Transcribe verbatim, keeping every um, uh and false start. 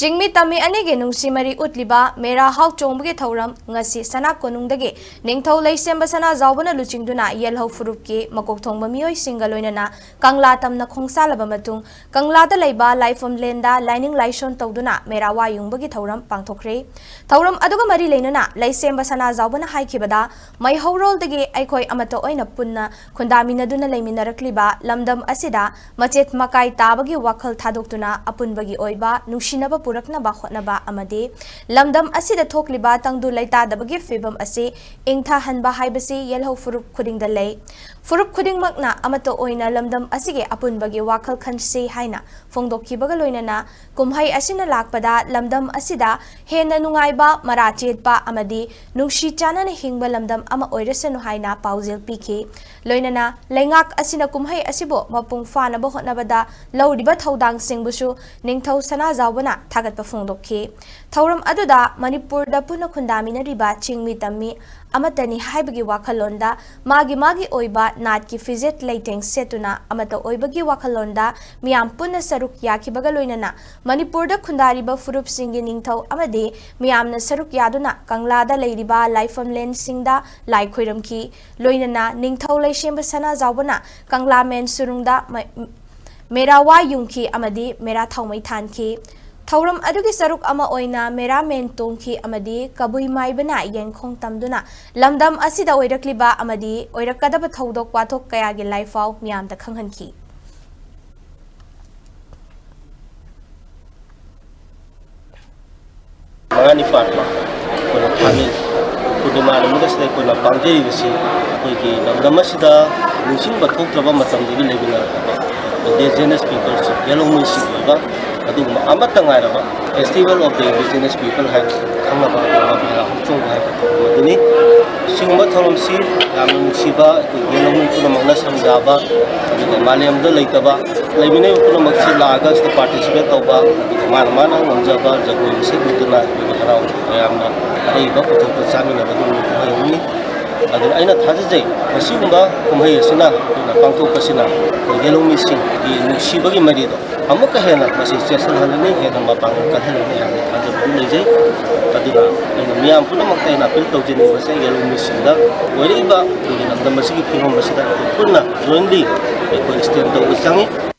ꯆꯤꯡꯃꯤ ꯇꯝꯃꯤ ꯑꯅꯤꯒꯤ ꯅꯨꯡꯁꯤ ꯃꯔꯤ ꯎꯠꯂꯤꯕ ꯃꯦꯔꯥ ꯍꯥꯎ ꯆꯣꯡꯕꯒꯤ ꯊꯧꯔꯝ ꯉꯁꯤ ꯁꯅꯥ ꯀꯣꯅꯨꯡꯗꯒꯤ ꯅꯤꯡꯊꯧ ꯂꯩꯁꯦꯝꯕ ꯁꯅꯥꯖꯥꯎꯕꯅ ꯂꯨꯆꯤꯡꯗꯨꯅ ꯌꯦꯜꯍꯧ ꯐꯨꯔꯨꯞꯀꯤ ꯃꯀꯣꯛ ꯊꯣꯡꯕ ꯃꯤꯑꯣꯏꯁꯤꯡꯒ ꯂꯣꯏꯅꯅ ꯀꯪꯂꯥ ꯇꯝꯅ ꯈꯣꯡꯁꯥꯜꯂꯕ ꯃꯇꯨꯡ, ꯀꯪꯂꯥꯗ ꯂꯩꯕ ꯂꯥꯏꯐꯝꯂꯦꯟꯗ ꯂꯥꯏꯅꯤꯡ ꯂꯥꯏꯁꯣꯟ ꯇꯧꯗꯨꯅ ꯃꯦꯔꯥ ꯋꯥ ꯌꯨꯡꯕꯒꯤ ꯊꯧꯔꯝ ꯄꯥꯡꯊꯣꯛꯈ꯭ꯔꯦ꯫ ꯊꯧꯔꯝ ꯑꯗꯨꯒ ꯃꯔꯤ ꯂꯩꯅꯅ ꯂꯩꯁꯦꯝꯕ ꯁꯅꯥꯖꯥꯎꯕꯅ ꯍꯥꯏꯈꯤꯕꯗ, ꯃꯩꯍꯧꯔꯣꯜꯗꯒꯤ ꯑꯩꯈꯣꯏ ꯑꯃꯠꯇ ꯑꯣꯏꯅ ꯄꯨꯟꯅ ꯈꯨꯟꯗꯥꯃꯤꯟꯅꯗꯨꯅ ꯂꯩꯃꯤꯟꯅꯔꯛꯂꯤꯕ ꯂꯝꯗꯝ ꯑꯁꯤꯗ ꯃꯆꯦꯠ ꯃꯀꯥꯏ ꯇꯥꯕꯒꯤ ꯋꯥꯈꯜ ꯊꯥꯗꯣꯛꯇꯨꯅ ꯑꯄꯨꯟꯕꯒꯤ ꯑꯣꯏꯕ ꯅꯨꯡꯁꯤꯅꯕ ꯄꯨꯔꯛꯅꯕ ꯍꯣꯠꯅꯕ ꯑꯃꯗꯤ ꯂꯝꯗꯝ ꯑꯁꯤꯗ ꯊꯣꯛꯂꯤꯕ ꯇꯪꯗꯨ ꯂꯩꯇꯥꯗꯕꯒꯤ ꯐꯤꯕꯝ ꯑꯁꯤ ꯏꯪꯊꯍꯟꯕ ꯍꯥꯏꯕꯁꯤ ꯌꯦꯜꯍꯧ ꯐꯨꯔꯨꯞ ꯈꯨꯗꯤꯡꯗ ꯂꯩ꯫ ꯐꯨꯔꯨꯞ ꯈꯨꯗꯤꯡꯃꯛꯅ ꯑꯃꯠꯇ ꯑꯣꯏꯅ ꯂꯝꯗꯝ ꯑꯁꯤꯒꯤ ꯑꯄꯨꯟꯕꯒꯤ ꯋꯥꯈꯜ ꯈꯟꯁꯤ ꯍꯥꯏꯅ ꯐꯣꯡꯗꯣꯛꯈꯤꯕꯒ ꯂꯣꯏꯅꯅ, ꯀꯨꯝꯍꯩ ꯑꯁꯤꯅ ꯂꯥꯛꯄꯗ ꯂꯝꯗꯝ ꯑꯁꯤꯗ ꯍꯦꯟꯅ ꯅꯨꯡꯉꯥꯏꯕ, ꯃꯔꯥ ꯆꯦꯠꯄ ꯑꯃꯗꯤ ꯅꯨꯡꯁꯤ ꯆꯥꯟꯅꯅ ꯍꯤꯡꯕ ꯂꯝꯗꯝ ꯑꯃ ꯑꯣꯏꯔꯁꯅꯨ ꯍꯥꯏꯅ ꯄꯥꯎꯖꯦꯜ ꯄꯤꯈꯤ꯫ ꯂꯣꯏꯅꯅ ꯂꯩꯉꯥꯛ ꯑꯁꯤꯅ ꯀꯨꯝꯍꯩ ꯑꯁꯤꯕꯨ ꯃꯄꯨꯡ ꯐꯥꯅꯕ ꯍꯣꯠꯅꯕꯗ ꯂꯧꯔꯤꯕ ꯊꯧꯗꯥꯡꯁꯤꯡꯕꯨꯁꯨ ꯅꯤꯡꯊꯧ ꯁꯅꯥꯖꯥꯎꯕꯅ ꯊꯥꯒꯠꯄ ꯐꯣꯡꯗꯣꯛꯈꯤ꯫ ꯊꯧꯔꯝ ꯑꯗꯨꯗ ꯃꯅꯤꯄꯨꯔꯗ ꯄꯨꯟꯅ ꯈꯨꯟꯗꯥꯃꯤꯟꯅꯔꯤꯕ ꯆꯤꯡꯃꯤ ꯇꯝꯃꯤ ꯑꯃꯠꯇꯅꯤ ꯍꯥꯏꯕꯒꯤ ꯋꯥꯈꯜꯂꯣꯟꯗ ꯃꯥꯒꯤ ꯃꯥꯒꯤ ꯑꯣꯏꯕ ꯅꯥꯠꯀꯤ ꯐꯤꯖꯦꯠ ꯂꯩꯇꯦꯡ ꯁꯦꯠꯇꯨꯅ ꯑꯃꯠꯇ ꯑꯣꯏꯕꯒꯤ ꯋꯥꯈꯜꯂꯣꯟꯗ ꯃꯤꯌꯥꯝ ꯄꯨꯟꯅ ꯁꯔꯨꯛ ꯌꯥꯈꯤꯕꯒ ꯂꯣꯏꯅꯅ ꯃꯅꯤꯄꯨꯔꯗ ꯈꯨꯟꯗꯥꯔꯤꯕ ꯐꯨꯔꯨꯞꯁꯤꯡꯒꯤ ꯅꯤꯡꯊꯧ ꯑꯃꯗꯤ ꯃꯤꯌꯥꯝꯅ ꯁꯔꯨꯛ ꯌꯥꯗꯨꯅ ꯀꯪꯂꯥꯗ ꯂꯩꯔꯤꯕ ꯂꯥꯏꯐꯝꯂꯦꯟꯁꯤꯡꯗ ꯂꯥꯏ ꯈꯣꯏꯔꯝꯈꯤ꯫ ꯂꯣꯏꯅꯅ ꯅꯤꯡꯊꯧ ꯂꯩꯁꯦꯝꯕ ꯁꯅꯥꯖꯥꯎꯕꯅ ꯀꯪꯂꯥꯃꯦꯟ ꯁꯨꯔꯨꯡꯗ ꯃ-, ꯃꯦꯔꯥ ꯋꯥ ꯌꯨꯡꯈꯤ ꯑꯃꯗꯤ ꯃꯦꯔꯥ ꯊꯥꯎꯃꯩ ꯊꯥꯟꯈꯤ꯫ ꯊꯧꯔꯝ ꯑꯗꯨꯒꯤ ꯁꯔꯨꯛ ꯑꯃ ꯑꯣꯏꯅ ꯃꯦꯔꯥ ꯃꯦꯟ ꯇꯣꯡꯈꯤ ꯑꯃꯗꯤ ꯀꯕꯨꯏ ꯃꯥꯏꯕꯅ ꯌꯦꯡꯈꯣꯡ ꯇꯝꯗꯨꯅ ꯂꯝꯗꯝ ꯑꯁꯤꯗ ꯑꯣꯏꯔꯛꯂꯤꯕ ꯑꯃꯗꯤ ꯑꯣꯏꯔꯛꯀꯗꯕ ꯊꯧꯗꯣꯛ ꯋꯥꯊꯣꯛ ꯀꯌꯥꯒꯤ ꯂꯥꯏꯐꯥꯎ ꯃꯤꯌꯥꯝꯗ ꯈꯪꯍꯟꯈꯤ꯫ ꯃꯉꯥꯅꯤ ꯄꯥꯟꯕ ꯑꯩꯈꯣꯏꯅ ꯐꯥꯒꯤ ꯄꯨꯔꯅꯤꯃꯥ ꯅꯨꯃꯤꯠ ꯑꯁꯤꯗ ꯑꯩꯈꯣꯏꯅ ꯄꯥꯡꯖꯔꯤꯕꯁꯤ ꯑꯩꯈꯣꯏꯒꯤ ꯂꯝꯗꯝ ꯑꯁꯤꯗ ꯅꯤꯡꯁꯤꯡꯕ ꯊꯣꯛꯇ꯭ꯔꯕ ꯃꯇꯝꯗꯒꯤ ꯂꯩꯃꯤꯟꯅꯔꯛꯄ indigenous peopleꯁꯤꯡ, ꯌꯦꯜꯍꯧꯃꯤꯁꯤꯡꯒꯤ ꯑꯣꯏꯕ ꯑꯗꯨꯒꯨꯝꯕ ꯑꯃꯠꯇ ꯉꯥꯏꯔꯕ Festival of the Indigenous People ꯍꯥꯏꯅ ꯈꯪꯅꯕ ꯑꯗꯨꯒꯨꯝꯕ ꯃꯦꯔꯥ ꯍꯧꯆꯣꯡꯕ ꯍꯥꯏꯕ ꯊꯧꯔꯝ ꯑꯗꯨꯅꯤ꯫ ꯁꯤꯒꯨꯝꯕ ꯊꯧꯔꯝꯁꯤ ꯌꯥꯝꯅ ꯅꯨꯡꯁꯤꯕ ꯑꯩꯈꯣꯏ ꯌꯦꯜꯍꯧꯃꯤ ꯄꯨꯝꯅꯃꯛꯅ ꯁꯪꯒꯥꯕ, ꯑꯗꯨꯒ ꯃꯥꯂꯦꯝꯗ ꯂꯩꯇꯕ ꯂꯩꯃꯤꯟꯅꯔꯤꯕ ꯄꯨꯝꯅꯃꯛꯁꯤ ꯂꯥꯛꯑꯒ ꯁꯤꯗ participate ꯇꯧꯕ, ꯑꯗꯨꯒ ꯃꯥꯅ ꯃꯥꯅ ꯉꯝꯖꯕ ꯖꯒꯣꯏ ꯏꯁꯩ ꯎꯠꯇꯨꯅ ꯑꯩꯈꯣꯏꯒꯤ ꯍꯔꯥꯎ ꯃꯌꯥꯝꯅ ꯑꯔꯩꯕ ꯄꯨꯊꯣꯛꯄ ꯆꯥꯃꯤꯟꯅꯕ ꯑꯗꯨꯒꯨꯝꯕ ꯀꯨꯝꯍꯩ ꯑꯃꯅꯤ꯫ ꯑꯗꯨꯅ ꯑꯩꯅ ꯊꯥꯖꯖꯩ, ꯃꯁꯤꯒꯨꯝꯕ ꯀꯨꯝꯍꯩ ꯑꯁꯤꯅ ꯑꯩꯈꯣꯏꯅ ꯄꯥꯡꯊꯣꯛꯄꯁꯤꯅ ꯑꯩꯈꯣꯏ ꯌꯦꯂꯧꯃꯤꯁꯤꯡꯒꯤ ꯅꯨꯡꯁꯤꯕꯒꯤ ꯃꯔꯤꯗꯣ ꯑꯃꯨꯛꯀ ꯍꯦꯟꯅ ꯃꯁꯤ ꯆꯦꯠꯁꯤꯜꯍꯜꯂꯅꯤ, ꯍꯦꯟꯅ ꯃꯄꯥꯡꯒꯜ ꯀꯜꯍꯜꯂꯅꯤ ꯍꯥꯏꯕꯒꯤ ꯊꯥꯖꯕ ꯑꯃ ꯂꯩꯖꯩ꯫ ꯑꯗꯨꯅ ꯑꯩꯅ ꯃꯤꯌꯥꯝ ꯄꯨꯝꯅꯃꯛꯇ ꯑꯩꯅ ꯑꯄꯤꯜ ꯇꯧꯖꯅꯤꯡꯕꯁꯦ, ꯌꯦꯂꯧꯃꯤꯁꯤꯡꯗ ꯑꯣꯏꯔꯛꯏꯕ ꯑꯩꯈꯣꯏꯒꯤ ꯂꯝꯗꯝ ꯑꯁꯤꯒꯤ ꯐꯤꯕꯝ ꯑꯁꯤꯗ ꯑꯩꯈꯣꯏ ꯄꯨꯟꯅ jointly ꯑꯩꯈꯣꯏ stand ꯇꯧꯕ ꯆꯪꯉꯤ꯫